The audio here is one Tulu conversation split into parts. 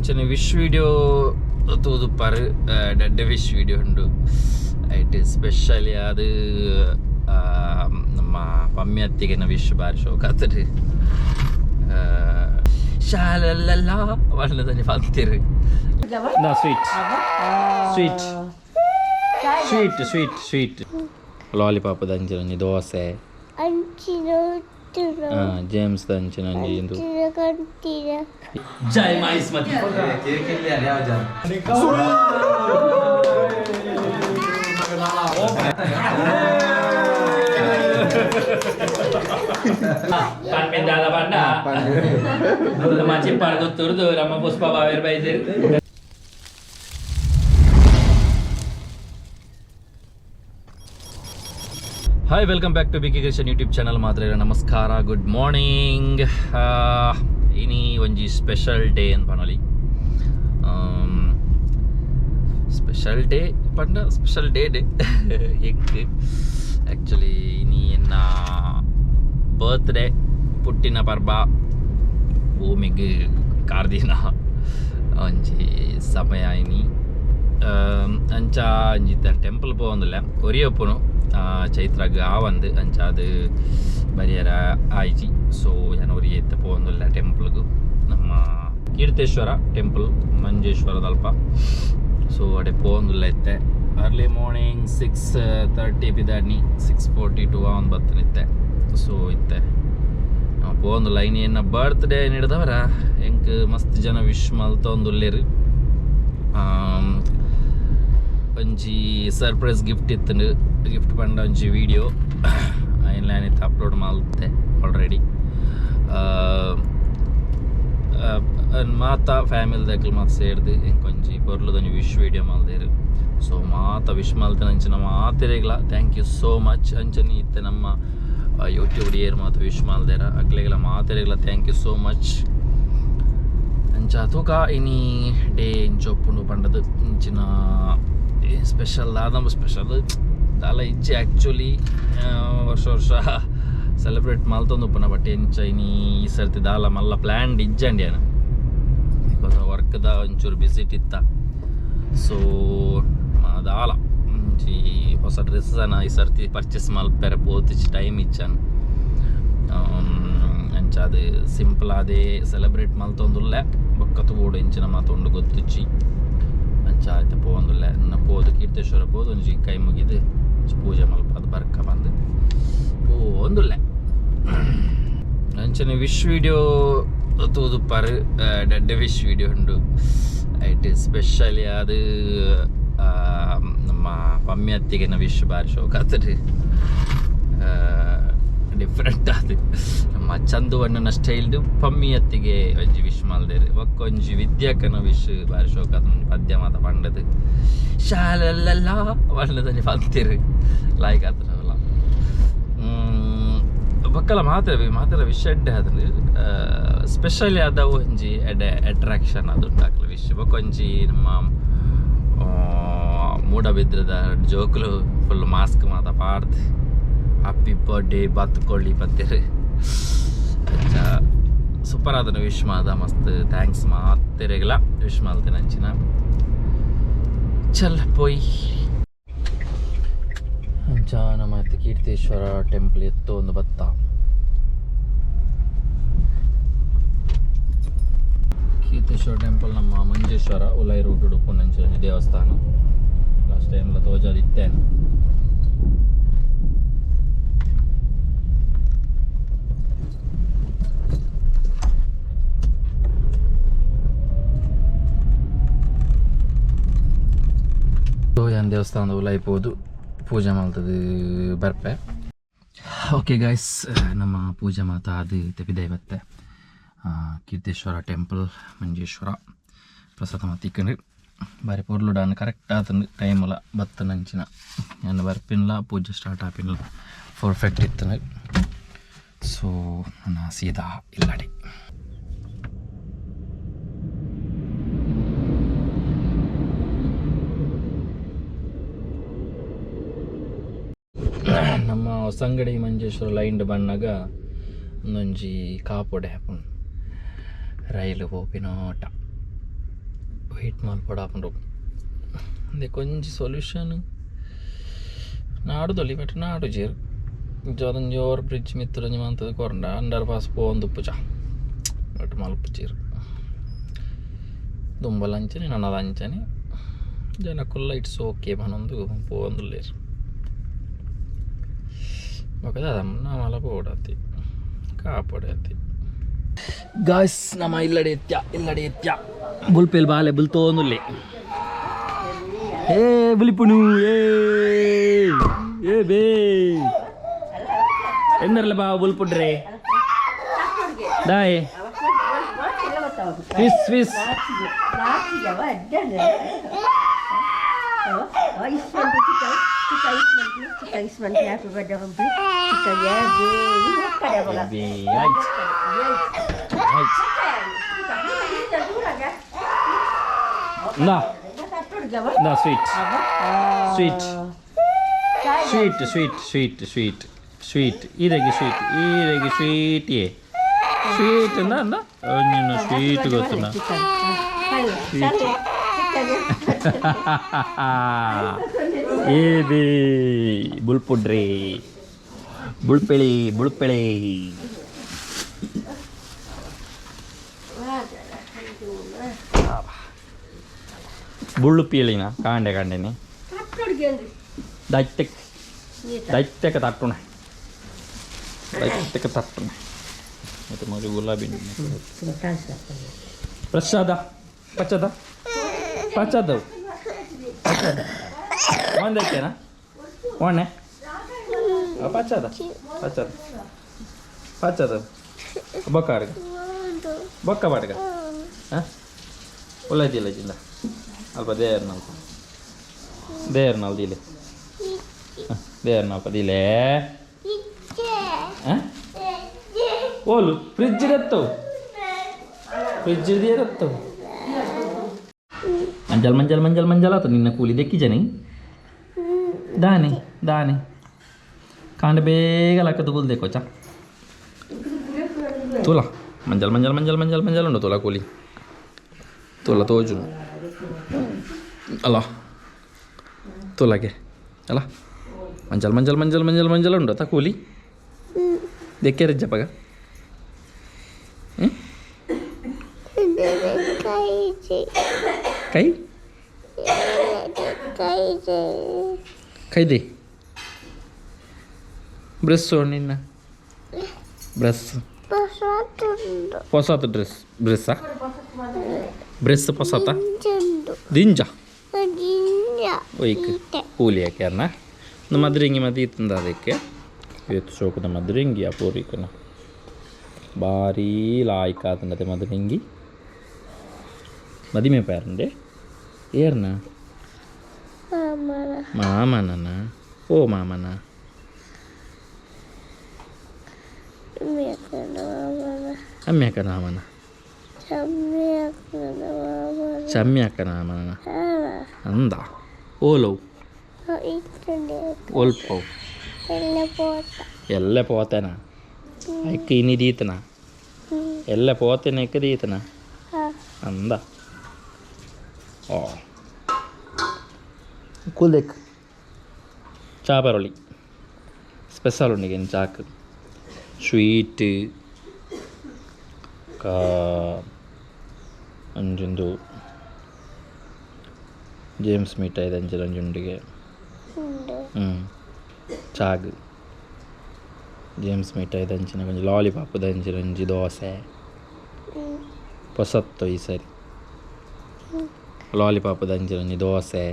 ಅಂಚನೆ ವಿಶ್ ವಿಡಿಯೋ ತೂದುಪ್ಪರ್ ಡೆಡ್ ವಿಶ್ ವಿಡಿಯೋ ಉಂಡು. ಐಟ್ ಸ್ಪೆಷಲಿ ಅದು ನಮ್ಮ ಪಮ್ಮಿ ಅತ್ತಿಗೆನ ವಿಶ್ ಬಾರಿ ಶೋಕ್ ಆತುಂಡು. ಶಾಲೆಲ್ಲ ಪಂಡ್ದ್ ಪಂತೆರ್. Sweet sweet sweet sweet sweet lollipop ದಂಚಿನ ಒಂಜಿ ದೋಸೆ. ಜೇಮ್ಸ್ ದಂಚಿನ ಒಂಜಿ ಇಂದು. ಜೈ ಮಹಿಸ್ಮತಿ. ಪನ್ಪಿನ ದಾದ ಪಂಡ ನಮ್ಮ ಚಿಪ್ಪಾಡ್ ಗೊತ್ತುರ್ದು ನಮ್ಮ ಪುಷ್ಪ ಬಾವೇರ್ ಬೈದೆರ್. Hi, welcome back to BK Krishan YouTube channel. ಮಾತ್ರ ನಮಸ್ಕಾರ, ಗುಡ್ ಮಾರ್ನಿಂಗ್. ಇನಿ ಒಂಜಿ ಸ್ಪೆಷಲ್ ಡೇ ಅಂತ ಪನೊಲಿ. ಸ್ಪೆಷಲ್ ಡೇ ಪಂಡ ಸ್ಪೆಷಲ್ ಡೇ ಡೇ ಎಂಕ್ ಆ್ಯಕ್ಚುಲಿ ಇನಿ ಎನ್ನ ಬರ್ತ್ಡೇ, ಪುಟ್ಟಿನ ಪರ್ಬ. ಭೂಮಿಗೆ ಕಾರ್ದಿನ ಒಂಜಿ ಸಮಯ ಇನಿ. ಅಂಚ ಒಂಜಿ ಟೆಂಪಲ್ ಪೋವೊಂದುಲ್ಲೆ, ಒರಿಯಪ್ಪುನು ಚೈತ್ರಾಗ್ ಆವಂದು ಅಂಚ ಅದು ಬರಿಯರ ಆಯ್ಜಿ. ಸೊ ಯಾನ್ ಒರಿ ಇತ್ತೆ ಪೋವೊಂದುಲ್ಲೆ ಟೆಂಪಲ್ಗ್, ನಮ್ಮ ಕೀರ್ತೇಶ್ವರ ಟೆಂಪಲ್ ಮಂಜೇಶ್ವರದಲ್ಪ. ಸೊ ಅಡೆ ಪೋವೊಂದುಲ್ಲೆ ಇತ್ತೆ. ಅರ್ಲಿ ಮಾರ್ನಿಂಗ್ 6:30 ಪಿದಾಡ್ನಿ, 6:42 ಆವೊಂದು ಬತ್ತುನು ಇತ್ತೆ. ಸೊ ಇತ್ತೆ ಪೋವೊಂದುಲ್ಲ. ಇನಿ ಎನ್ನ ಬರ್ತ್ಡೇ ಹಿಡ್ದವರ ಎಂಕ್ ಮಸ್ತ್ ಜನ ವಿಶ್ ಮಲ್ತೊಂದುಲ್ಲೆರ್. ಒಂಜಿ ಸರ್ಪ್ರೈಸ್ ಗಿಫ್ಟ್ ಇತ್ತುಂಡು. ಗಿಫ್ಟ್ ಪಂಡ ಒಂಜಿ ವೀಡಿಯೋ ಐನ್ ಇತ್ತೆ ಅಪ್ಲೋಡ್ ಮಲ್ತೆ ಆಲ್ರೆಡಿ. ಮಾತ ಫ್ಯಾಮಿಲಿದಕ್ಲು ಮಾತ ಸೇರ್ದು ಎಂಕೊಂಜಿ ಪೊರ್ಲುದೊಂಜಿ ವಿಶ್ ವೀಡಿಯೋ ಮಲ್ದೆರ್. ಸೊ ಮಾತ wish ಮಲ್ತಿನಂಚಿನ ಮಾತೆರೆಗ್ಲ thank you so much. ಅಂಚನೆ ಇತ್ತೆ ನಮ್ಮ ಯೂಟ್ಯೂಬ್ ಏರ್ ಮಾತ wish ಮಲ್ದೆರ ಅಕ್ಲೆಗ್ಲ ಮಾತೆರೆಗ್ಲ thank you so much. ಅಂಚ ತೂಕ ಇನಿ ಡೇ ಇಂಚ ಉಪ್ಪುಂಡು ಪಂಡದು. ಇಂಚಿನ ಸ್ಪೆಷಲ್ ದಾದಂಬ ಸ್ಪೆಷಲ್ ದಾಲ ಇಜ್ಜಿ. ಆ್ಯಕ್ಚುಲಿ ವರ್ಷ ವರ್ಷ ಸೆಲೆಬ್ರೇಟ್ ಮಲ್ತೊಂದು ಉಪ್ಪುನ, ಬಟ್ ಎಂಚ ಇನಿ ಈ ಸರ್ತಿ ದಾಲ ಮಲ್ಲ ಪ್ಲ್ಯಾನ್ಡ್ ಇಜ್ಜಂಡಿ ಯಾನ್, because ವರ್ಕ್ದ ಒಂಚೂರು ಬಿಸಿ ಇತ್ತ. ಸೊ ದಾಲ ಒಂಜಿ ಹೊಸ ಡ್ರೆಸ್ ಅನ್ನ ಈ ಸರ್ತಿ ಪರ್ಚೇಸ್ ಮಲ್ಪೆರೆ ಪೋತಿಚ್, ಟೈಮ್ ಇಚ್ಚಾನ್. ಅಂಚ ಅದು ಸಿಂಪಲ್ ಆದೇ ಸೆಲೆಬ್ರೇಟ್ ಮಲ್ತೊಂದುಲ್ಲೆ. ಬೊಕ್ಕ ತೂವೊಡು ಇಂಚಿನ ಮಾತ ಉಂಡು ಗೊತ್ತುಜ್ಜಿ. ಅಂಚ ಆಯ್ತು ಪೋವೊಂದುಲ್ಲೆ. ನನ್ನ ಪೋದು ಕೀರ್ತೇಶ್ವರ ಪೋದು ಒಂಜಿ ಕೈ ಮುಗಿದು ಒಂಜಿ ಪೂಜೆ ಮಲ್ಪಾದ್ ಬರ್ಕ ಬಂದು ಪೋವೊಂದುಲ್ಲೆ. ಅಂಚನೆ ವಿಶ್ ವಿಡಿಯೋ ತೂದುಪ್ಪರ್ ಡೆಡ್ ವಿಶ್ ವಿಡಿಯೋ ಉಂಡು. ಐಟ್ ಸ್ಪೆಷಲಿ ಅದು ನಮ್ಮ ಪಮ್ಮಿ ಅತ್ತಿಗೆನ ವಿಶ್ ಬಾರಿ ಶೋಕ್ ಆತುಂಡು. ಡಿಫ್ರೆಂಟ್ ಅದು ನಮ್ಮ ಚಂದು ಅಣ್ಣನ ಸ್ಟೈಲ್ಡ್ ಪಮ್ಮಿ ಅತ್ತಿಗೆ ಒಂಜಿ ವಿಶ್ ಮಲ್ದೆರ್. ಬೊಕ್ಕ ಒಂಜಿ ವಿದ್ಯಾಕನ ವಿಶ್ ಬಾರಿ ಶೋಕ್ ಆತುಂಡು. ಪದ್ಯ ಮಾತ ಪಂಡದು ಶಾಲೆಲ್ಲ ಪಂಡದು ಒಂಜಿ ಪಂತೆರ್, ಲಾಯ್ಕ್ ಆತುಂಡು. ಬೊಕ್ಕಲ ಮಾತ್ರ ಮಾತೆರ ವಿಶ್ ಎಡ್ಡೆ ಆತುಂಡು. ಸ್ಪೆಷಲಿ ಅದವು ಒಂಜಿ ಎಡ್ಡೆ ಅಟ್ರಾಕ್ಷನ್ ಅದು ಅಕ್ಲ ವಿಶ್. ಬೊಕ್ಕ ಒಂಜಿ ನಮ್ಮ ಮೂಡಬಿದ್ರದ ಜೋಕುಲು ಫುಲ್ ಮಾಸ್ಕ್ ಮಾತ ಪಾಡ್ದ್ ಹ್ಯಾಪಿ ಬರ್ಡೇ ಬತ್ಕೊಳ್ಳಿ ಪಂತೆರ್. ಅಂಚ ಸೂಪರ್ ಆತುಂಡು ವಿಶ್ ಮಾತ. ಮಸ್ತ್ thanks ಮಾತೆರೆಗ್ಲ ವಿಶ್ ಮಲ್ತಿನ ಅಂಚಿನ. ಚಲ್ ಪೋಯ್. ಅಂಚ ನಮ್ಮ ಕೀರ್ತೇಶ್ವರ ಟೆಂಪಲ್ ಎತ್ತು ಒಂದು ಬತ್ತ. ಕೀರ್ತೇಶ್ವರ ಟೆಂಪಲ್ ನಮ್ಮ ಮಂಜೇಶ್ವರ ಉಲೈ ರೂಟ್ ಉಪ್ಪುನಂಚ ಒಂಜಿ ದೇವಸ್ಥಾನ. ಲಾಸ್ಟ್ ಟೈಮ್ಲ ತೋಜಾದ್ ಇತ್ತೇನೆ. ಯಾನ್ ದೇವಸ್ಥಾನದ ಉಲಾಯಿ ಪೋದು ಪೂಜೆ ಮಲ್ತದು ಬರ್ಪೆ. ಓಕೆ ಗೈಸ್, ನಮ್ಮ ಪೂಜೆ ಮಾತ ಅದು ತೆಪಿದೈ ಬತ್ತೆ. ಕೀರ್ತೇಶ್ವರ ಟೆಂಪಲ್ ಮಂಜೇಶ್ವರ ಪ್ರಸಾದ ಮಾತಿಕ್ಕಂಡು ಬಾರಿ ಪೊರ್ಲುಡಾನ್. ಕರೆಕ್ಟ್ ಆತಂದು ಟೈಮುಲ ಬತ್ತನಂಚಿನ. ಯಾನ್ ಬರ್ಪಿನ್ಲ ಪೂಜೆ ಸ್ಟಾರ್ಟ್ ಆಪಿನ್ಲ ಪರ್ಫೆಕ್ಟ್ ಇತ್ತಂದು. ಸೊ ನಾ ಸೀದಾ ಇಲ್ಲಡೆ. ನಮ್ಮ ಹೊಸಂಗಡಿ ಮಂಜೇಶ್ವರ ಲೈನ್ಡ್ ಬನ್ನಗ ಒಂದೊಂಜಿ ಕಾಪುಡೆ ಆಪುಂಡು, ರೈಲು ಪೋಪಿನೋಟ. ವೆಯ್ಟ್ ಮಲ್ಪೊಡಾಪುಂಡು ಇಂದೆಕೊಂಜಿ ಸೊಲ್ಯೂಷನ್ ನಾಡುದೊಲಿ ಬಟ್ ನಾಡುಜೆರ್ ಒಂಜಿ ಓವರ್ ಬ್ರಿಡ್ಜ್ ಮಿತ್ತ್ ಒಂಜಿ ಮಂತುದು ಕೊರ್ಂಡ ಅಂಡರ್ ಪಾಸ್ ಪೋವೊಂದುಪ್ಪುಜ ಬಟ್ ಮಲ್ಪುಜೆರ್ ದುಂಬಲ ಅಂಚನೆ ನನದ ಅಂಚನೆ ಜನಕುಲ್ಲ it's okay ಪನೊಂದು ಪೋವೊಂದುಲ್ಲೆರ್ ಬೊಕ ದಾದ ನಮಲ ಪೋವೊಡಾತೆ ಕಾಪೊಡಾತೆ. ಗಾಯ್ಸ್, ನಮ ಇಲ್ಲಡೆ ಎತ್ಯ, ಇಲ್ಲಡೆ ಎತ್ಯ. ಬುಲ್ಪೇಲ್ ಬಾಲೆ ಬುಲ್ತೋಂದುಲ್ಲೆ. ಏ ಬುಲಿಪುನು, ಏ ಏ ಬೇ ಎಂದರ್ಲ ಬಾ ಬುಲ್ಪುಡ್ರೆ ದಾಯೆ ವಿಸ್ ವಿಸ್. ಇಂದಾ ಇಂದಾ, sweet sweet sweet sweet sweet sweet sweet. ಈರೆಗೆ ಸ್ವೀಟ್, ಈರೆಗೆ ಸ್ವೀಟ್, ಏ ಸ್ವೀಟ್. ಇಂದ ಇಂದ ಒಂಜಿನ ಸ್ವೀಟ್ ಗೊತ್ತುಂಡ? ಸ್ವೀಟ್ ಏ ಬೇ ಬುಲ್ಪುಡ್ರಿ ಬುಳ್ಪೆಳಿ ಬುಳ್ಪೆಳಿ. ಬುಳ್ಳು ಪೀಳಿನ ಕಾಂಡೆ ಕಾಂಡೆನಿ ದೈತ್ಯಕ್ ದೈತ್ಯಕ ತಟ್ಟುಣ, ದೈತ್ಯಕ ತಟ್ಟುಣ. ಮತ್ತು ಮರಿ ಗುಲಾಬಿ ಪ್ರಸಾದ ಪಚ್ಚದ ಪಚ್ಚದವು ಒಂದೈತೇನಾ ಒಣ್ಣೆ ಪಚ್ಚದ ಪಚ್ಚದ ಪಚ್ಚದ ಬೊಕ್ಕ ಅಡ್ಗ ಬೊಕ್ಕ ಬಾಡ್ಗ. ಹಾಂ, ಒಳ್ಳೆದಿಲ್ಲ ಜಿಲ್ಲ ಅಲ್ಪ ದೇರ್ನಲ್ಪ ದೇರ್ನಲ್ ದಿಲೆ ದೇರ್ನಲ್ಪ ದಿಲೆ. ಹಾಂ, ಓಲು ಫ್ರಿಜ್ ಇರತ್ತವು, ಫ್ರಿಜ್ ಇರತ್ತವು. ಮಂಜಲ್ ಮಂಜಲ್ ಮಂಜಲ್ ಮಂಜಲ್ ಆತು. ನಿನ್ನ ಕೂಲಿ ದೆಕ್ಕಿಜನಿ ದಾನೆ ದಾನೆ ಕಾಂಡ ಬೇಗ ಲಕ್ಕದ ಕೂಲಿ ದೇಕೋಚ ತೋಲ ಮಂಜಲ್ ಮಂಜಲ್ ಮಂಜಲ್ ಮಂಜಲ್ ಮಂಜಲ್ ಉಂಡು. ತೋಲ ಕೂಲಿ ತೋಲ ತೋಜುನು ಅಲ್ಲ ತೋಲಗೆ ಅಲ್ಲ. ಮಂಜಲ್ ಮಂಜಲ್ ಮಂಜಲ್ ಮಂಜಲ್ ಮಂಜಲ್ ಉಂಡು ಅತ್ತ ಕೂಲಿ ದೆಕ್ಕೆ ರಜ್ಜಪ್ಪಗ. ಕೈ ಕೈದೆ ಬ್ರಷ್ ನಿನ್ನ ಬ್ರಷ್ ಹೊಸತು ಡ್ರೆಸ್ ಬ್ರೆಸ್ಸಾ ಬ್ರೆಸ್ ಹೊಸತ ದಿಂಜ ಒಯ್ಕ್ ಕೂಲಿ ಹಾಕ್ಯಾರನ ಮದ್ರಿಂಗಿ ಮದಿ ಇತ್ತಂದ ಅದಕ್ಕೆ ಏತ್ ಶೋಕದ ಮದ್ರಿಂಗಿ ಆ ಪೂರಿಕನ ಭಾರೀ ಲಾಯ್ಕ್ ಆತಂಡತೆ ಮದ್ರಿಂಗಿ ಮದಿಮೆ ಪೇರಂಡೆ ಏರ್ನ ಮಾಮನನ ಓ ಮಾಮನ ಅಮ್ಯಕ ಮಾಮನ ಚಮ್ಯಕ್ಕ ಮಾಮನ ಅಂದ ಓಲವು ಒಲ್ಪವು ಎಲ್ಲ ಪೋತೆನ ಐಕ್ ಇನಿ ದೀತನ ಎಲ್ಲ ಪೋತೆನ ಐಕ್ ದೀತನ ಅಂದ. ಓ ಕೂಲ್ದೆಕ್ ಚಾ ಬರೋಳಿ ಸ್ಪೆಷಲ್ ಉಂಡಿಗೆ ಚಾಕ್ ಸ್ವೀಟ್ ಕಾ ಅಂಜೊಂದು ಜೇಮ್ಸ್ ಮಿಠಾಯಿ ಅಂಚಿನ ಅಂಜುಂಡಿಗೆ. ಹ್ಞೂ, ಚಾಗ್ ಜೇಮ್ಸ್ ಮಿಠಾಯಿ ಅಂಚಿನ ಒಂಜಿ ಲಾಲಿಪಾಪ್ ಅಂಚಿನ ಒಂಜಿ ದೋಸೆ ಪೊಸತ್ತು ಈ ಸರಿ ಲಾಲಿಪಾಪ್ ಅಂಚಿನ ಒಂಜಿ ದೋಸೆ,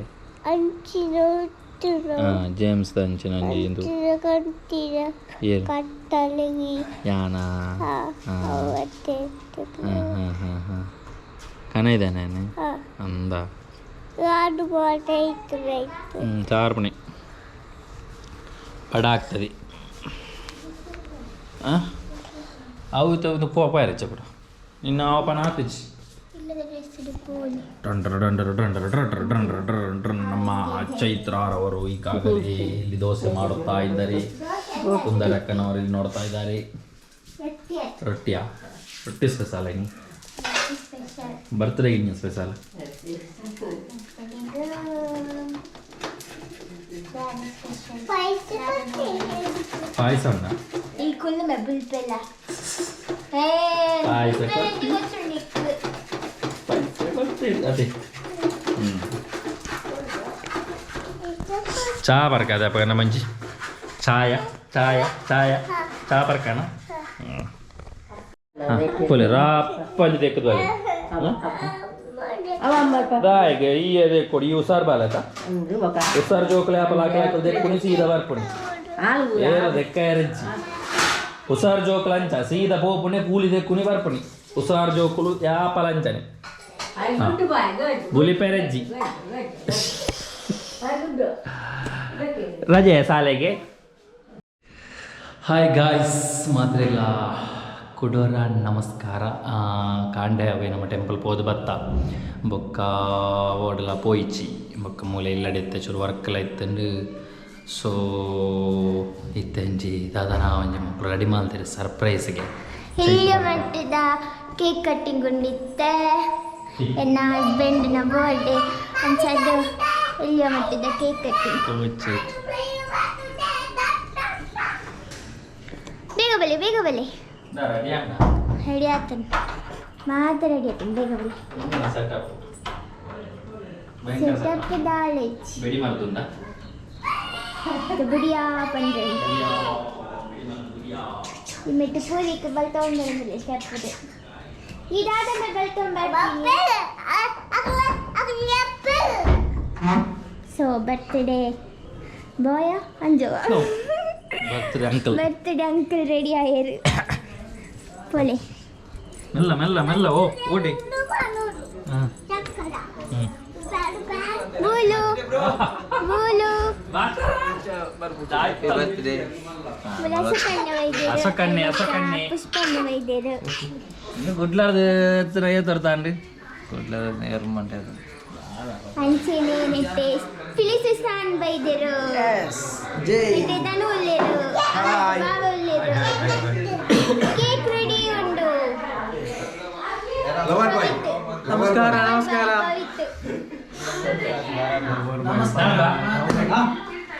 ಜೇಮ್ಸ್ ಅಂಚಿನ ಒಂಜಿ ಇಂದು ಏರು ಯಾನ. ಹಾಂ ಹಾಂ ಹಾಂ ಹಾಂ ಕನ ಇದೆ ನಾನು ಅಂದ ಚಾರ್ಪಣೆ ಬಡ ಆಗ್ತದೆ. ಅವು ಒಂದು ಕೋಪ ಇರಚ್ಚ ಬಿಡು ನಿನ್ನ ಅವಪನ ಆತಿಜಿ. ಡಂಡರ ಡಂಡರ ಡಂಡರ ಡಂಡರ ಡಂಡರ ಡಂಡರ. ನಮ್ಮ ಚೈತ್ರಾರವರು ಈಗಾಗಲೇ ಇಲ್ಲಿ ದೋಸೆ ಮಾಡುತ್ತಾ ಇದ್ದಾರೆ. ಸುಂದರಕ್ಕನವರು ಇಲ್ಲಿ ನೋಡ್ತಾ ಇದ್ದಾರೆ. ರೊಟ್ಟಿಯಾ? ರೊಟ್ಟಿ ಸ್ಪೆಷಲ್. ನೀ ಬರ್ತ್ಡೇ ಇನ್ನು ಸ್ಪೆಷಲ್. ಪಾಯಸ ಉಂಡ ಈ ಕುಲ್ಲುಮೆ ಬುಲ್ಪೆಲ್ಲ ಪಾಯಸ ಅದೇ ಚಾ ಬರ್ಕದ ಅಪ್ಪ ಮಂಜಿ ಚಾಯ ಚಾಯ ಚಾಯ ಚಾ ಬರ್ಕಣ ಪೋಲೆ ರಾಪ್ಪಂಜಿ ದೇಕ್ಕದು ಅಲ್ಲ ದಾಯಗೆ ಈ ಅದೇ ಕೊಡಿ ಈ ಹುಷಾರ್ ಬಾಲತ ಹುಷಾರ್ ಜೋಕಲೆ ಆಪಲ ಹಾಕಿ ಹಾಕಲ್ ದೆಕ್ಕುನಿ ಸೀದಾ ಬರ್ಪುಣಿ ಏರ ದೆಕ್ಕ ಎರಜ್ಜಿ ಹುಷಾರ್ ಜೋಕುಲ ಅಂಚ ಸೀದಾ ಪೋಪುಣೆ ಕೂಲಿ ದೆಕ್ಕುನಿ ಬರ್ಪುಣಿ ಹುಷಾರ್ ಜೋಕುಲು ಯಾಪಲ ಅಂಚನೆ ಬುಲಿ ಪೆರಜ್ಜಿ ರಜೆ ಶಾಲೆಗೆ. ಹಾಯ್ ಗಾಯ್ಸ್, ಮಾತ್ರೆಗಳ ಕುಡೋರ ನಮಸ್ಕಾರ. ಕಾಂಡೆ ಅವೇ ನಮ್ಮ ಟೆಂಪಲ್ ಪೋದು ಬತ್ತ ಬೊಕ್ಕ ಓಡಲ ಪೋಯಿಚಿ ಬೊಕ್ಕ ಮೂಲೆ ಇಲ್ಲಡೆತ್ತೆ ಚೂರು ವರ್ಕ್ಲ ಇತ್ತಂಡು. ಸೊ ಇತ್ತೆಂಜಿ ದಾದನ ಒಂಜಿ ಮಕ್ಕಳು ರೆಡಿ ಮಾಡ್ತಾರೆ ಸರ್ಪ್ರೈಸ್ಗೆ. ಎಲ್ಲಿಯ ಮಟ್ಟದ ಕೇಕ್ ಕಟ್ಟಿಂಗ್ ಉಂಡಿತ್ತೆ. ಎನ್ನ ಹಸ್ಬೆಂಡ್ನ ಬರ್ಡೇ ಅಂಚದ್ದು ಎಲ್ಲಿಯ ಮಟ್ಟದ ಕೇಕ್ ಕಟ್ಟಿಂಗ್. ಬೇಗ ಬಲೆ, ಬೇಗ ಬಲೆ. ರೆಡಿ ಆತನು ಮಾತ್ರ ರೆಡಿ ಆತನು, ಬೇಗ ಬಲೆ. ಸೆಟಪ್. ಸೆಟಪ್ ದಾಳಿಚ್. ಬಿಡಿ ಮಾಡ್ತುಂದ. ಬುಡಿಯಾ ಪಂಡ್ರೆ ಈ ಮೆಟ್ಟು ಪೂರಿಕ್ ಬಲ್ತೊಂದು ಸ್ಟೆಪ್ ಇದಾದ ಮೇಲೆ ಬಲ್ತೊಂದು. ಸೊ ಬರ್ತ್ಡೇ ಬಾಯ Anju. Birthday uncle. Birthday uncle ready ಆಯರು ಪೋಲೆ. ಮೆಲ್ಲ ಮೆಲ್ಲ ಮೆಲ್ಲ, ಓ ಓಡಿ. ಹಾಂ ಹ್ಞೂ. ಬೋಲು ಬೋಲು. ಅಸಕಣ್ಣೆ ವೈದ್ಯರು. ಅಸಕಣ್ಣೆ, ಅಸಕಣ್ಣೆ. ಪುಷ್ಪಣ್ಣ ವೈದ್ಯರು. ಗುಡ್ಲಾರ್ದು ಎತ್ತರ ಏತರ್ತಾನ್ರಿ. ಅಂಚೆನೆ ನೆಟ್ಟೆ ಫಿಲಿಸಿಸ್ತಾನ್ ವೈದ್ಯರು. ನೆಟ್ಟೆ ಧನು ಉಲ್ಲೇರು, ಬಾಬಾ ಉಲ್ಲೇರು. ಕೇಕ್ ರೆಡಿ ಉಂಡು. ನಮಸ್ಕಾರ ನಮಸ್ಕಾರ.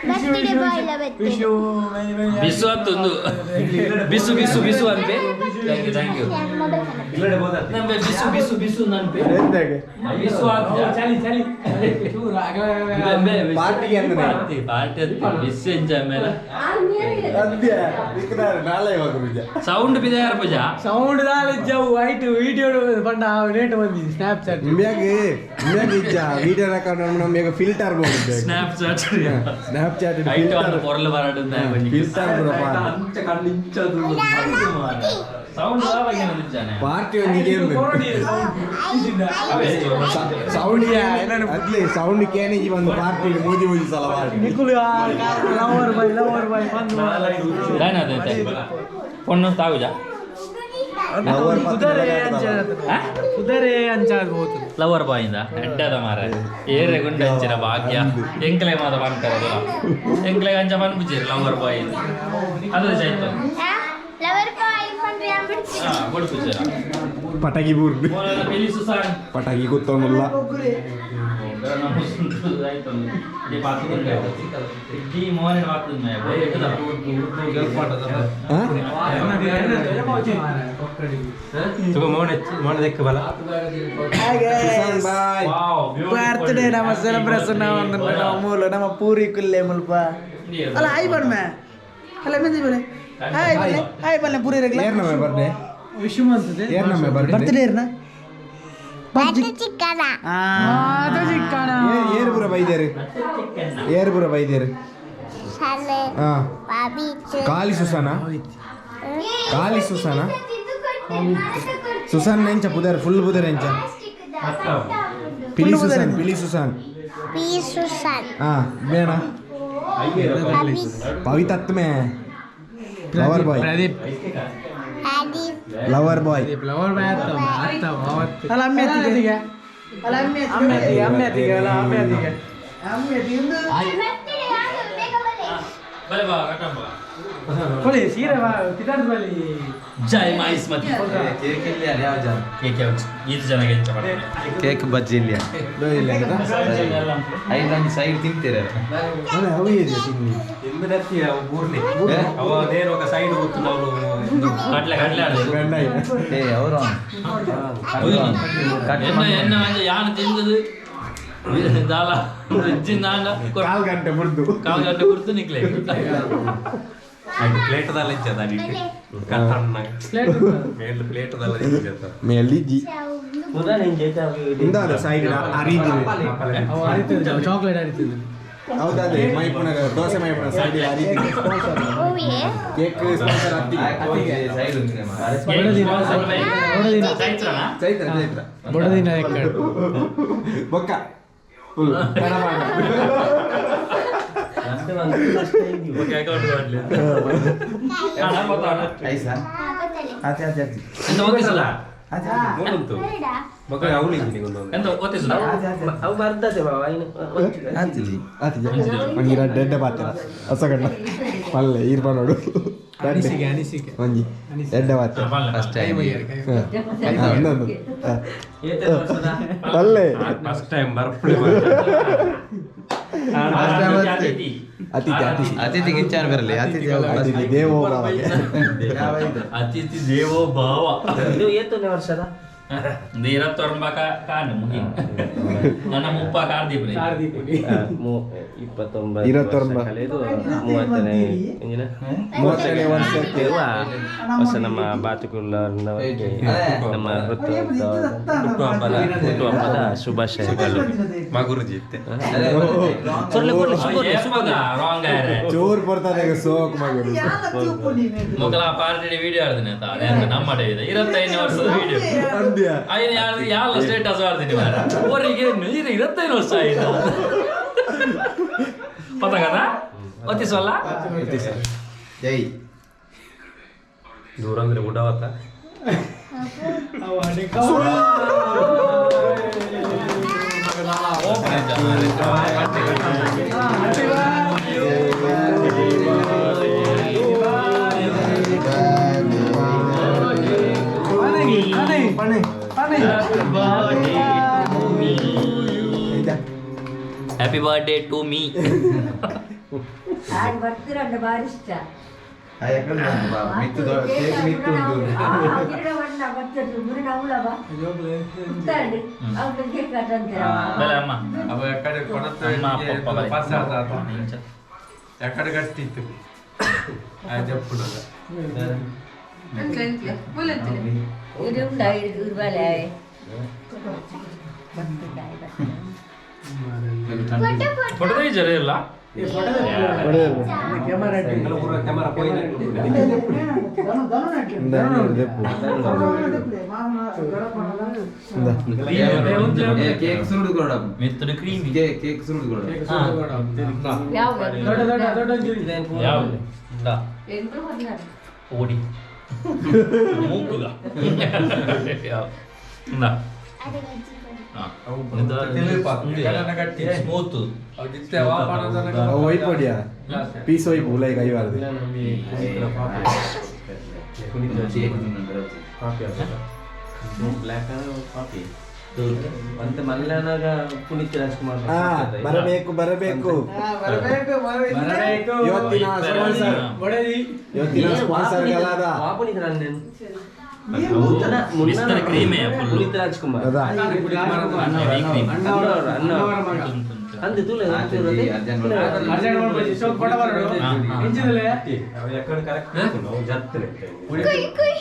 ಬರ್ತ್ಡೇ ಬಾಯ್ ಲ ಬರ್ತ್ಡೇ. ಬಿಸು ಹತ್ತೊಂದು ಬಿಸು ಬಿಸು ಬಿಸು ಅನ್ಪೆ. Thank you, thank you. ನಂಬೆ ಬಿಸು ಬಿಸು ಬಿಸು ನನ್ಪೆ ಬಿಸು. ಚಲಿ ಚಲಿ. ಪಾರ್ಟಿಗೆ ಅಂದ್ರೆ? ಪಾರ್ಟಿ ಪಾರ್ಟಿ ಅಂತ ಬಿಸು ಎಂಜಾಯ್ ಮೇಲೆ. ಸೌಂಡ್ ಬಿದೆ ಯಾರು ಪೂಜಾ. ಸೌಂಡ್ ದಾಲ ಇಜ್ಜವು ವೈಟ್ ವಿಡಿಯೋ ಪಂಡ ನೇಟ್ ಬಂದಿ ಸ್ನ್ಯಾಪ್ ಚಾಟ್. ಇಂಬ್ಯಾಗ್ ಇಂಬ್ಯಾಗ್ ಇಜ್ಜ ವಿಡಿಯೋ ರೆಕಾರ್ಡ್ ನಮ್ಗೆ ಫಿಲ್ಟರ್ ಬೋಡು. Snapchat. ಸ್ನ್ಯಾಪ್ ಚಾಟ್ ಐಟ್ ಫಿಲ್ಟರ್. ಪೊರ್ಲು ಬರಡು. ಫಿಲ್ಟರ್. ಸೌಂಡ್ ಇದ್ದಾನೆ. ಪಾರ್ಟಿ ಒಂದಿಗೆ ಸೌಂಡ್ ಅದ್ಲಿ ಸೌಂಡ್ ಕೇನಿಗೆ ಒಂದು ಪಾರ್ಟಿ ಮೂಜಿ ಮೂಜಿ ಸಲ ಪಾರ್ಟಿ. ನಿಕುಲು ಲವರ್ ಬಾಯ್ ಲವರ್ ಬಾಯ್ ಬಂದು. ಪೊಣ್ಣು ತಾಗುಜ. ಲವರ್. ಉದರೇ ಅಂಚ ಉದರೇ ಅಂಚ ಹೋತು. ಲವರ್ ಬಾಯಿಂದ ಎಡ್ಡದ ಮಾರ ಏರೆ ಗುಂಡ ಹಂಚಿನ ಭಾಗ್ಯ ಎಂಕ್ಲೆ ಮಾತ ಪನ್ಕರಲ್ಲ ಎಂಕ್ಲೆ ಅಂಚ ಪನ್ಪುಜೇರು ಲವರ್ ಬಾಯ್ ಅದು ಆಯ್ತು. ಲವರ್ ಬಾಯ್ ಪಂಡ್ರೆ ಅಂಬಿಡ್ತಿ. ಹಾ ಬೊಡ್ಪುಜೇರ. ಪಟಾಕಿ ಬೂರ್ದು. ಪೆಲಿಸು ಸಾನ್. ಪಟಾಕಿ ಕುತ್ತೊಂದುಲ್ಲ. ಮೋಹನ್. ಹಾ? Susan boy. ಬರ್ತ್ಡೇ ನಮ್ಮ ಸೆಲೆಬ್ರೇಷನ್ ನಮ್ಮ ಮೂಲ ನಮ್ಮ ಪೂರಿ ಕುಲ್ಲೆ ಮುಲ್ಪ ಅಲ್ಲ ಹಾಯ್ ಬಣ್ಣ ಅಲ್ಲ ಮೆಂಜಿ ಬಲೆ ಹಾಯ್ ಬಲ್ಲೆ ಹಾಯ್ ಬಲ್ಲೆ ಪೂರಿ ರೆಗ್ಲ. ಏರ್ ನಮ್ಮ ಬರ್ಡೇ. ವಿಶ್ ಮಂತದೆ. ಏರ್ ನಮ್ಮ ಬರ್ಡೇ. ಬರ್ತ್ಡೇ ಇರ್ನ. ಚಿಕ್ಕದ. ಅದು ಚಿಕ್ಕಣ. ಏರ್ ಪೂರ ಬೈದೇರು, ಏರ್ ಪೂರ ಬೈದೇರು. ಶಾಲೆ. ಹಾ. ಬಾಬಿ. ಖಾಲಿ ಸುಸಾನ, ಖಾಲಿ ಸುಸಾನ. ಸುಸಾನ್ ಎಂಚ ಪುದರ್ ಫುಲ್ ಪುದರ್ ಎಂಚ? ಪಿಲಿ ಸುಸಾನ್, ಪಿಲಿ ಸುಸಾನ್. P Susan. ಹಾ ಬೇಡ. ಪವಿತತ್ಮೆ ಲವರ್ ಬಾಯ್. ಪ್ರದೀಪ್. ಆದಿ. Lover boy. ಲವರ್ ಬಾಯ್ ಆತ ಆತ ಅವತ್ತು. ಅಲ್ಲ ಅಮ್ಮೆ ಅತ್ತಿಗೆ ಅಲ್ಲ ಅಮ್ಮೆ. ಅಮ್ಮೆ ಅತ್ತಿಗೆ, ಅಮ್ಮೆ ಅತ್ತಿಗೆ ಅಲ್ಲ ಅಮ್ಮೆ ಅತ್ತಿಗೆ. ಅಮ್ಮೆ ಅತ್ತಿಗೆ ಒಂದು. ಬರ್ತ್ಡೇ ಆಗು ಬೇಗ ಬಲೆ. ಬಲೆ ಬಾ ಕಟ್ಟಂಬ. ಕೊಡಿ ಸೀರೆ ಬಾ ಕಿತಾರ್ದು ಬಲ್ಲಿ. ಜೈ ಮಾಯಿಸ್ಮತಿ. ಕೇಕ್ ಇಲ್ಲಿ ಯಾವ ಜನ? ಕೇಕ್ ಯಾವ್ದು? ಈತ ಜನಗೆ ಎಂಚ ಪಡ್ತಾರೆ? ಕೇಕ್ ಬಜ್ಜಿ ಇಲ್ಲಿ ಐದು ಸೈಡ್ ತಿಂತೀರ. ಅವು ಇದೆ ತಿನ್ನಿ. ಕಡ್ಲೆ ಕಡ್ಲೆ ಆಡುದು. ಗಂಡ. ಏ ಅವರು. ಎನ್ನ ಎನ್ನ ಒಂಜಿ ಯಾನ್ ತಿಂದದು ದಾಲ ಇಜ್ಜಿಂದಾಂಡ. ಕಾಲು ಗಂಟೆ ಮುರಿದು. ಕಾಲು ಗಂಟೆ ಕುರ್ತು ನಿಕ್ಲೆ. ಪ್ಲೇಟ್ ದಲ್ಲಿ ಇಜ್ಜದ. ಪ್ಲೇಟ್ ದಲ್ಲಿ ಇಜ್ಜದ. ಮೇಲಿಜಿ. ಇಂದಾದ ಸೈಡ್ ಅರಿದಿನಿ. ಅವು ಅರಿತದೆ, ಚಾಕ್ಲೇಟ್ ಅರಿತದೆ. ಹೌದಾದೆ ಮೈಪುನ ದೋಸೆ ಮೈಪುನ ಸೈಡ್ ಅರಿದಿನಿ. ಹೂವೇ. ಕೇಕ್ ಸ್ಪಾನ್ಸರ್ ಅತ್ತಿಗೆ. ಸೈಡ್. ಬಡದಿನ ಬಡದಿನ. ಚೈತ್ರನಾ? ಚೈತ್ರ ಚೈತ್ರ. ಬಡದಿನ ಎಕ್ಕಡು. ಬೊಕ್ಕ ಫುಲ್. ಓಕೆ, ಅಕೌಂಟ್ ಮಾಡ್ಲಿ. ಐಸಾ. ಹಾ, ಗೊತ್ತಲ್ಲ. ಆಚೆ ಆಚೆ ಆಚೆ. ಎಂತ ಒತ್ತಿಸಲ? ಮೂಡುಂಟು. ಬೇಡ. ಮಕ್ಕಳು ಅವಳು ಇದ್ದೀನಿ ಒಂದು. ಎಂತ ಒತ್ತಿಸಲ? ಆಚೆ. ಒಂಜಿ ರಡ್ಡ್ ಎಡ್ಡೆ ಪಾತ್ರ ಹೊಸಗಣ್ಣ ಪಲ್ಲೆ ಈರ್ಪ ನೋಡು. ಅನಿಸಿಕೆ ಅನಿಸಿಕೆ. ಒಂಜಿ ಎಡ್ಡೆ ಪಾತ್ರ. First time. ಇನ್ನೊಂದು ಪಲ್ಲೆ. ಫಸ್ಟ್ ಟೈಮ್ ಬರ್ಪುಳಿ. ಅತಿಥಿ. ಅತಿಥಿ ಅತಿಥಿ. ಅತಿಥಿ ಗಿಂಚಾನ ಬರಲಿ ಅತಿಥಿ. ಅತಿಥಿ ದೇವೋ ಭವ. ಅತಿಥಿ ದೇವೋ ಭಾವ. ಇರತ್ತೊರಂಬ ಕಾಣು ಮುಗಿ ನನ್ನ ಮುಪ್ಪ ಕಾರ್ದೀಪ್ರಿ. 29. ಇರತ್ತೊಂಬ. ಕಳೆದು 30ನೇ ಇಂಜಿನ. 30ನೇ ವರ್ಷಕ್ಕೆ. ಹೊಸ ನಮ್ಮ ಬಾತುಕುಳ್ಳವರಿಗೆ ನಮ್ಮ ಹುಟ್ಟುಹಬ್ಬದ ಶುಭಾಶಯಗಳು. ಮಗುರುಜಿ ಇತ್ತೆ. ರಾಂಗ್ ಆಯ್ರೆ. ಚೋರ್ ಬರ್ತದೆ ಸೋಕ್ ಮಗು. ಮೊಗಲ ಪಾರ್ಟಿ ವಿಡಿಯೋ ಆಡ್ತೀನಿ ಅಂತ ಅದೇ ನಮ್ಮ ಇದೆ 25ನೇ ವರ್ಷದ ವಿಡಿಯೋ. ಅಂದ್ಯ. ಐನ ಯಾರು ಯಾಲ ಸ್ಟೇಟಸ್ ಆಡ್ತೀನಿ ಅವರಿಗೆ ನೀರು 25 ವರ್ಷ ಆಯ್ತು ಪತಕದ ಒತ್ತಿಸಲ್ಲ. ಜೈ. ದೂರ ಅಂದ್ರೆ ಉಡವತ್ತ. ಅವು ಅಡಿಕ. ಪಣೆ ಪಣೆ ಪಣೆ. ಹ್ಯಾಪಿ ಬರ್ಡೇ ಟು ಮೀ. ಬರ್ತೀರಂಡ ಬಾರಿ ಇಷ್ಟ. ಮಿತ್ತು ಕೇಕ್ ಮಿತ್ತು ಉಂಟು. ಬಲೆ ಅಮ್ಮ. ಅವ ಎಕಡೆ ಕೊಡತ್ತ. ಅಮ್ಮ ಪಪ್ಪ ಬಲೆ. ಪಾಸ್ ಆತ. ಎಕಡೆ ಗಟ್ಟಿ ಇತ್ತು ಆ ಜಪ್ಪುನದ. ಫೋಟೋ ತೆಗಿಜಾರೆ ಇಲ್ಲ. ಕ್ಯಾಮರಾ. ಕ್ಯಾಮರಾ ಪೋಯಿನ. ಕೇಕ್ ಸುರುಡು ಕೊಡ. ಮಿತ್ತುಡು ಕ್ರೀಮಿ. ಕೇಕ್ ಸುರುಡು ಕೊಡ. ದೊಡ್ಡ ದೊಡ್ಡ ದೊಡ್ಡ ಒಂಚೂರು. ಯಾವ್ದು ಓಡಿ ಮೂಕುಗ ಯಾವ್ದು? ಇಂದಾ. ಅದೇ ಅಜ್ಜಿ ಕೊಡು. ಹಾ. ಸ್ಮೂತ್. ಒಯ್ಪೊಡಿಯ ಪೀಸ್ ಒಯ್ಪು ಉಲೈಗೆ ಐವಾರದು. ಕೇಕ್ ತಿನ್ನಂದ್ರೆ. ಬ್ಲ್ಯಾಕ್ ಕಾಫಿ ಅಂತ ಮಲ್ಯಾನಾಗ ಪುನೀತ್ ರಾಜ್ಕುಮಾರ್. ಹಾ, ಬರಬೇಕು ಬರಬೇಕು. ಬರಬೇಕು ಬರಬೇಕು. ಇವತ್ತಿನ ಸ್ಪಾನ್ಸರ್. ಬಡದಿ. ಇವತ್ತಿನ ಸ್ಪಾನ್ಸರ್ ಗಳಾದ ಪುನೀತ್ ರಾಜ್ ಮಿಸ್ಟರ್ ಕ್ರೀಮೇ ಫುಲ್. ಪುನೀತ್ ರಾಜ್ಕುಮಾರ್. ಅದಾ. ಕ್ರೀಮ್. ಅಣ್ಣವರ ಅಣ್ಣವರ ಮಗ. ಅಂದು ತೂಲೆ. ಅರ್ಜೆಂಟ್ ಮಾಡ್ಬೋದು ಶೋಕ್ ಫೋಟೋ ಬರೋಡು ಇಂಚಿದಲೆ. ಎಕಡೆ ಕರೆಕ್ಟ್ ಜತ್ತನೆ. ಕುಯ್ ಕುಯ್.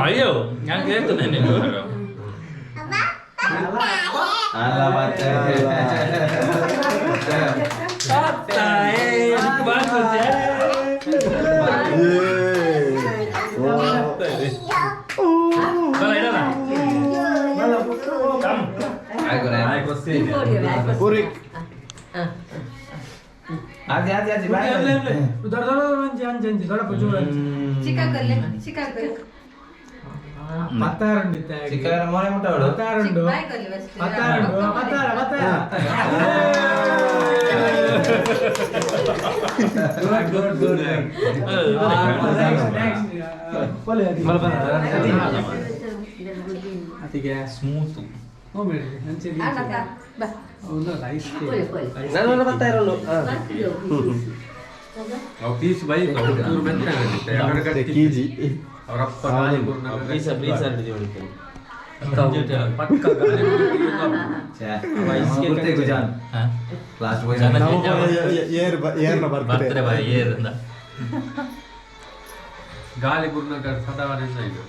ಅಯ್ಯೋ ನಾನು ಕೇಳ್ತೇನೆ. ಅಲ್ಲ ಮತ್ತೆ. ಪೂರಿಕ್. ಆಚೆ ಆಚೆ ಆಚೆ ಬಾಯ್. ದೊಡ್ಡ ದೊಡ್ಡ ಒಂಜಿ ಅಂಚೆ ಅಂಚೆ ದೊಡ್ಡ ಜೋರು ಅಂಚೆ. ಚಿಕ್ಕವರ ಮೋನೆ ಮುಟ್ಟವಳು. ಪತ್ತಾರುಂಡು ಪತ್ತಾರುಂಡು ಪತ್ತಾರ ಪತ್ತಾರ. Good good good. Next ಅತಿಗೆ ಸ್ಮೂತ್. ನಾನು ಪತ್ತಾರುಂಡು. ಅವು ಪೀಸ್ ಬೈ ಚೂರು ಮೆತ್ತಗೆ ಕೆಜಿ ಅವರಪ್ಪ ಪ್ಲೀಸ್ ಪ್ಲೀಸ್ ಪಕ್ಕ ಲಾಸ್ಟ್ ಏರ್ ಏರ್ನ ಬರ್ತಾರೆ ಬರ್ತಡೆ ಬಾಯ್ ಏರಿಂದ ಗಾಳಿ ಗುರ್ನಾಗ ಸದಾವರಿಂದ ಇದು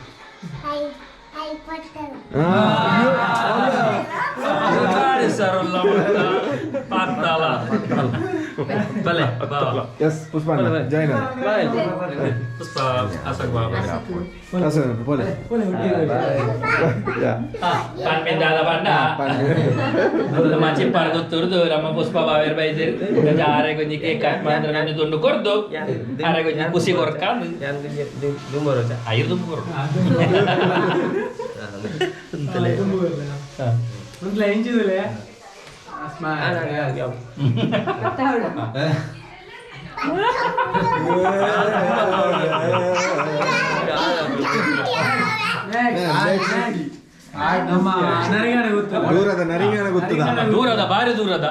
ಪಾತಾಳ ಬಲೆ ಬಾವ. ಎಸ್ ಪುಷ್ಪ ಜಾಯ್ನ್ ಪುಷ್ಪ ಅಸಕ್ ಬಾವ. ಪೋಲೆ ಯಾ. ಪನ್ಪಿಂದಾದ ಬಣ್ಣ ನಮ್ಮ ಚಿಪ್ಪಾರ್ ಗೊತ್ತುರ್ದು ನಮ್ಮ ಪುಷ್ಪ ಬಾವೇರ್ ಬೈದಿರ್ ಆರೆ ಗೊಂಜಿ ಕೇಕ್ ಕಟ್ ಮಾಡಿದ್ರೆ ನಂಜಿ ತುಂಡು ಕೊರ್ದು ಆರೆ ಗೊಂಜಿ ಖುಷಿ ಕೊರ್ಕ. ಐದು ದುಂಬು ಕೊರ್ದು. ಒಂದ್ಲ ಇಂಚಿದಲೆ. ನಮ್ಮ ನರಿಗಾನ ಗೊತ್ತು. ದೂರದ ನರಿಂಗನ ಗೊತ್ತದ. ದೂರದ ಬಾರಿ ದೂರದ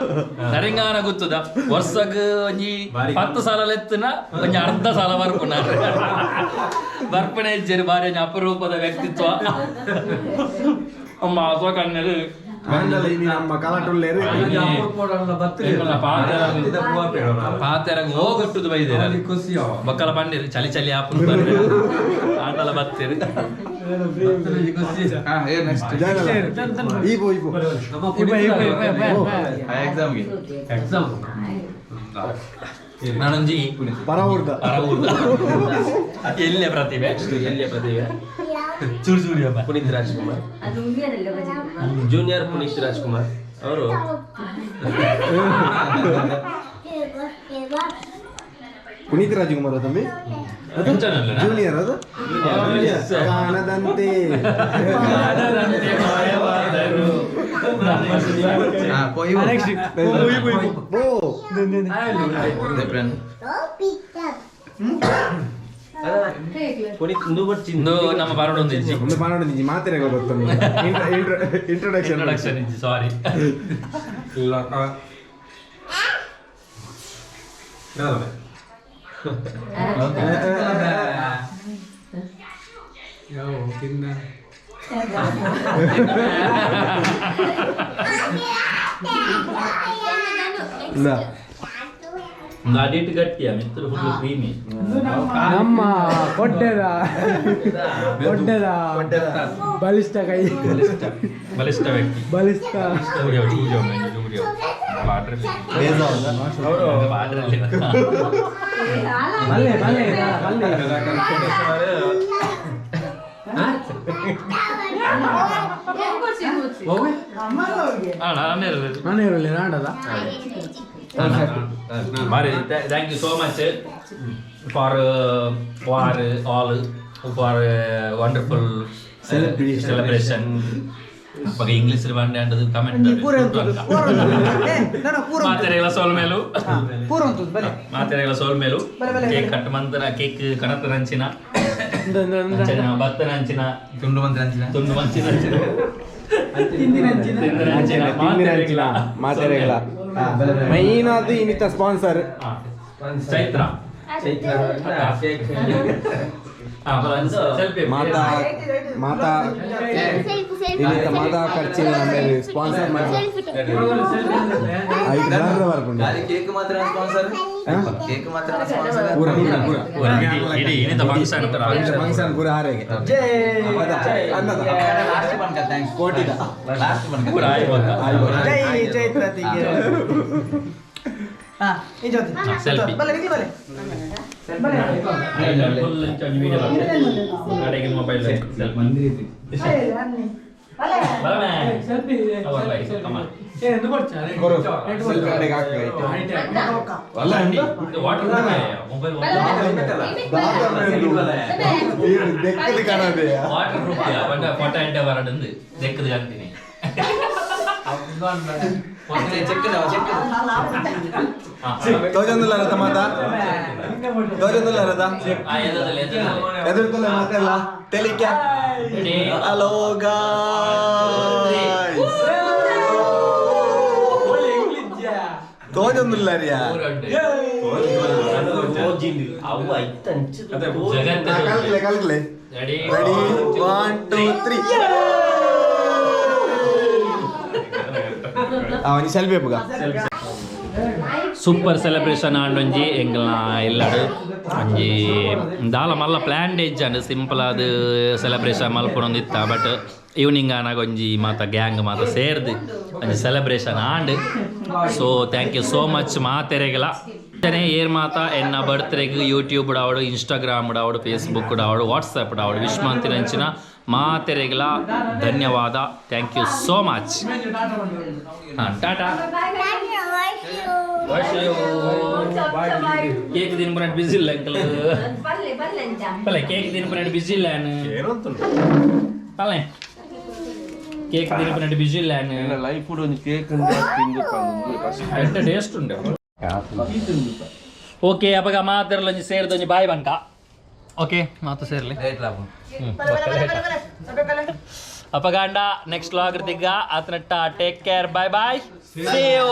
ನರಿಂಗಾನ ಗೊತ್ತದ. ವರ್ಷಕ್ ಒಂಜಿ 10 ಸಾಲ ಲೆತ್ತನ ಒಂಜಿ ಅರ್ಧ ಸಾಲ ಬರ್ಪುನ ಬರ್ಪಣೆ ಇಜ್ಜೆರ್. ಬಾರಿ ಒಂಜಿ ಅಪರೂಪದ ವ್ಯಕ್ತಿತ್ವ ಅಮ್ಮ ಅಥವಾ ಕಣ್ಣರು. ಆಂಡಲ ಇನಿ ನಮ್ಮ ಕಲಾಟುಲ್ಲೇರು. ಪಾತೆರಂಗ್ ಹೋಗಟ್ಟುದು ಬೈದೇರ. ಖುಷಿ ಅವ. ಬಕ್ಕಲ ಪಂಡಿರು ಚಳಿ ಚಳಿ ಆಪುನು ಬರ್ರಿ ಆಂಡಲ ಬತ್ತೀರಿ. ಖುಷಿ. ಹಾ, ಏ ನೆಕ್ಸ್ಟ್. ಈಬೋ ಈಬೋ. ಎಕ್ಸಾಮ್ಗೆ. ಎಕ್ಸಾಮ್. ನಾನೊಂಜಿ ಪರವೂರ್ದ. ಪರವೂರ್ದ ಎಲ್ಲೆ ಪ್ರತಿಭೆ. ಎಲ್ಲಿಯ ಪ್ರತಿಭೆ? ಚೂರು ಚೂರಿ ಅಮ್ಮ. ಪುನೀತ್ ರಾಜ್ಕುಮಾರ್ ಜೂನಿಯರ್. ಪುನೀತ್ ರಾಜ್ಕುಮಾರ್ ಅವರು. ಪುನೀತ್ ರಾಜ್ಕುಮಾರ್ ತಮ್ಮಿ ಜೂನಿಯರ್ ಅದು ಕಾಣದಂತೆ. ಹಾ ಪೋಯಿ. ಓ. ಪುನೀತ್ ಇಂದು ಬರ್ಚಿ. ಇಂದು ನಮ್ಮ ಬರೋಡೊಂದು ಇಜ್ಜಿ. ಒಂದು ಪಾನೋಡು ನಿಜಿ ಮಾತಿರೆ ಗೊತ್ತು. ಇಂಟ್ರೊಡಕ್ಷನ್. ಇಂಟ್ರೊಡಕ್ಷನ್ ಇಜ್ಜಿ, ಸಾರಿ. ಯಾವ ತಿನ್ನ. ಇಲ್ಲ. ಒಂದು ಅಡಿಟ್ ಗಟ್ಟಿಯ ಮಿತ್ರ ಫುಲ್ ಕ್ರೀಮಿ. ನಮ್ಮ ಕೊಡ್ಡೆದ ಕೊಡ್ಡೆದ ಬಲಿಷ್ಠ ಕೈ. ಬಲಿಷ್ಠ ವ್ಯಕ್ತಿ. ಬಲಿಷ್ಠ. ಚೂರಿ ಚೂರಿ ಚೂರಿ ಬಾರ್ಡರ್ ಬಾರ್ಡರ್. ಮಲ್ಲೆ ಮಲ್ಲೆ ಮಲ್ಲೆ. ನಾನು ಇರಲಿ ನಾಡದ. ಬಾರಿ thank you so much for all for wonderful Celebration. Celebration. ಅವಾಗ ಇಂಗ್ಲಿಷ್ ಬಂಡೆ ಅಂಡದು ಕಮೆಂಟ್. ಪೂರ ಉಂಟು ಏ ನಾನು ಪೂರ ಉಂಟು. ಮಾತೆರೆಗಳ ಸೋಲ್ಮೇಲು. ಪೂರ ಉಂಟು ಬಲೆ. ಮಾತೆರೆಗಳ ಸೋಲ್ಮೇಲು. ಬಲೆ, ಬಲೆ, ಕೇಕ್ ಬಲೆ. ಕಟ್ ಮಂತನ ಕೇಕ್ ಕಣತನ ಅಂಚಿನ ಅಂಚಿನ ಭತ್ತನ ಅಂಚಿನ ತುಂಡು ಮಂತ್ರ ಅಂಚಿನ. ತುಂಡು ಮಂಚಿನ ಅಂಚಿನ. ತಿಂದಿನ ಅಂಚಿನ. ತಿಂದಿನ ಅಂಚಿನ. ತಿಂದಿನ ಅಂಚಿನ ಮಾತೆರೆಗಳ ಮೈನ್ ಅದು ಇನ್ನಿತ sponsor. Chaitra. Chaitra cake. Selfie. ಮಾತಾ ಮಾತಾ ಇನ್ನಿತ ಮಾತಾ ಖರ್ಚಿನ ನಮ್ಮ ಸ್ಪಾನ್ಸರ್ ಮಾಡಿ ಐದು ಬ್ಲರ್ ಬರ್ಪುಂಡು. ಗಾಲಿ ಕೇಕ್ ಮಾತ್ರ ಸ್ಪಾನ್ಸರ್, ಕೇಕ್ ಮಾತ್ರ ಸ್ಪಾನ್ಸರ್. ಪೂರ ಪೂರ ಪೂರ. ಇಡೀ ಇನ್ನಿತ ಫಂಕ್ಷನ್. ಫಂಕ್ಷನ್ ಪೂರ ಆರೆಗೆ. ಲಾಸ್ಟ್ ಪನ್ಕ thanks. ಕೋಟಿದ. ಲಾಸ್ಟ್ ಪನ್ಕ. ಪೂರ ಆಯ್ಬೋದ. ಜೈ ಚೈತ್ರತಿಗೆ. ಹಾ ಈ ಜ್ಯೋತಿ. ಸೆಲ್ಫಿ. ಬಲೆ ನಿಲ್ಲಿ ಬಲೆ. ಫುಲ್ ವಿಡಿಯೋ ಕಡೆಗೆ ಮೊಬೈಲ್ ಸೆಲ್ಫಿ. ಅನ್ನಿ. ಸೆಲ್ಫಿ. ಏ ಎಂದು ಬರ್ಚಾ? ಕೊರು. ಸೆಲ್ಫಿ ಅಡೆಗೆ ಹಾಕು. ಅಲ್ಲ. Water mobile. ದೆಕ್ಕದು ಕಾಣದೆ. ವಾಟರ್ ಪ್ರೂಫ್ ಬಂಡ ಫೋಟೋ ಎಂಟೆ ಬರಡಂದು ದೆಕ್ಕದು ಕಾಣ್ತೀನಿ. ತೋಜೊಂದುಲ್ಲ ರಥ ಮಾತಾ, ತೋಜೊಂದುಲ್ಲ ರಥ. ಎದುರ್ತಲ್ಲ ಮಾತೆಲ್ಲ ತೆಲಿಕೆ. ಹಲೋ ಗಾಯ್ಸ್, ತೋಜೊಂದುಲ್ಲ ರಿಯಾ. ಕಲ್ಕಲೆ ಕಲ್ಕಲೆ. ರೆಡಿ? ರೆಡಿ, 1 2 3. ಒಂಜಿ ಸೆಲ್ಫಿ ಅಪ್ಪಗ. ಸೂಪರ್ ಸೆಲೆಬ್ರೇಷನ್ ಆಂಡೊಂಜಿ ಎಂಗಲ್ನ ಇಲ್ಲಡು. ಒಂಜಿ ದಾಲ ಮಲ್ಲ ಪ್ಲ್ಯಾನ್ ಇಜ್ಜಂಡ್, ಸಿಂಪಲ್ ಆದ್ ಸೆಲೆಬ್ರೇಷನ್ ಮಲ್ಪೊನೊಂದಿತ್ತ. ಬಟ್ ಈವ್ನಿಂಗ್ ಆನಾಗ ಒಂಜಿ ಮಾತ ಗ್ಯಾಂಗ್ ಮಾತ ಸೇರ್ದು ಒಂಜಿ celebration and. So thank you so much ಮಾತೆರೆಗಲ. ಏರ್ ಮಾತ ಎನ್ನ ಬರ್ತ್ಡೇಗ್ ಯೂಟ್ಯೂಬ್ ಆವಡು, ಇನ್ಸ್ಟಾಗ್ರಾಮ್ ಆವಡು, ಫೇಸ್ಬುಕ್ ಆವಡು, ವಾಟ್ಸಪ್ ಆವಡು ವಿಶ್ ಮಂತಿನಂಚಿನ ಮಾತೆರೆಗಲ ಧನ್ಯವಾದ. Thank you so much. ಹಾಂ, ಟಾಟಾ. ಕೇಕ್ ತಿನ್ಪುನಟ್ ಬಿಸಿ ಇಲ್ಲ ಅಂಕಲ್. ಪಲ್ಲೆ, ಕೇಕ್ ತಿನ್ಪುನಟ್ ಬಿಸಿ ಇಲ್ಲ. ಪಲ್ಲೆ, ಕೇಕ್ ತಿನ್ಪುನಟ್ ಬಿಸಿ ಇಲ್ಲ. ಲೈಫ್ ಒಂಜಿ ಕೇಕ್. ಎಂತ ಟೇಸ್ಟ್ ಉಂಟು. ಓಕೆ, ಅಪಗ ಮಾತೆರ್ಲೊಂಜಿ ಸೇರ್ದೊಂಜಿ ಬಾಯ್ ಬಂಕ. ಓಕೆ, ಮಾತು ಸೇರ್ಲಿ. ಅಪಗಾಂಡ ನೆಕ್ಸ್ಟ್ ವ್ಲಾಗ್ ತಿಗ್ಗ. ಆತನಟ್ಟ take care, bye bye, see you.